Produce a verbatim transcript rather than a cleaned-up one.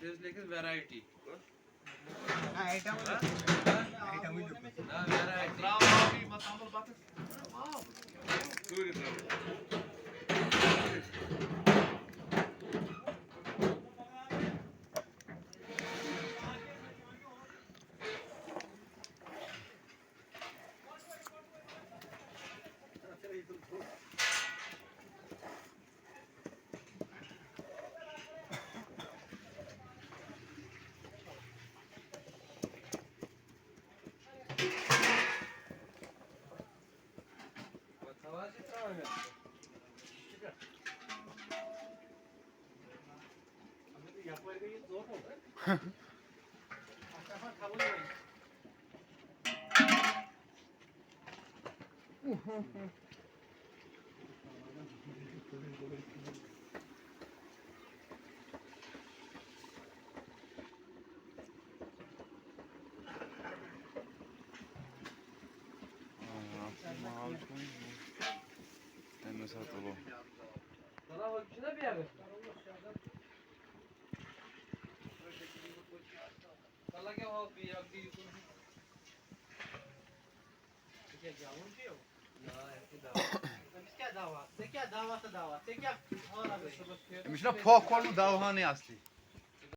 لیکھِتھ variety. Item آیٹمٕے دیُتمُت۔ نہ، ویرایٹی۔ تٔمِس ہا تُلو۔ أمِس چھُنہ پھۄکھ کھولمُت دَوہانٕے اَصلی۔